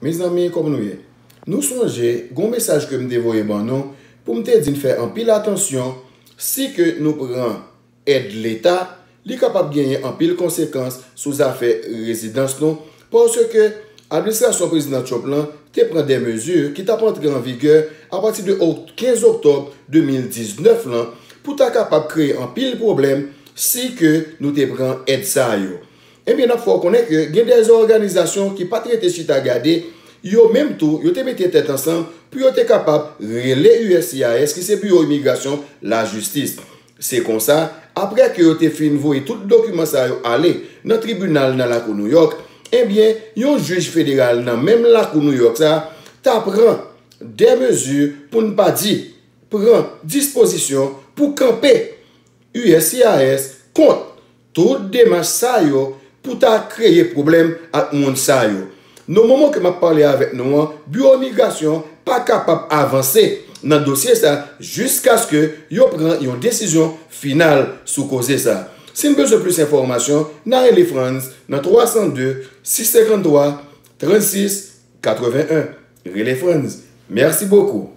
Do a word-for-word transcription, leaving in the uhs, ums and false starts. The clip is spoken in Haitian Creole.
Mezanmi, kòman nou ye? Nou sonje, gon mesaj ke m te voye ban nou, pou m te di n fè anpil atansyon, si ke nou pran èd Leta, li kapab genyen anpil konsekans sou zafè rezidans nou, paske administrasyon Prezidan Trump lan te pran de mezi ki t ap antre an vigè apati de o-, kenz oktòb de mil diznèf lan, pou ta kapab kreye anpil pwoblèm si ke nou te pran èd sa yo. Ebyen, n ap fè w konnen ke gen de òganizasyon ki pa t rete chita gade, yo menm tou, yo te mete tèt ansanm pou yo te kapab rele U S C I S, ki se Biwo Imigrasyon Lajistis. Se konsa, apre ke yo te fin voye tout dokiman sa yo ale nan tribinal nan lakou Nouyòk, ebyen, yon jij federal nan menm lakou Nouyòk sa ta pran de mezi, pou n pa di pran dispozisyon pou kanpe U S C I S kont tout demach sa yo pou ta kreye pwoblèm ak moun sa yo. Nan moman ke m ap pale avèk nou an, Biwo Imigrasyon pa kapab avanse nan dosye sa jiskaske yo pran yon desizyon final sou koze sa. Si n bezwen plis enfòmasyon, n a rele Franz nan twa san de, sis senkann twa, trannsis katrevenn en. Rele Franz. Mèsi bokou.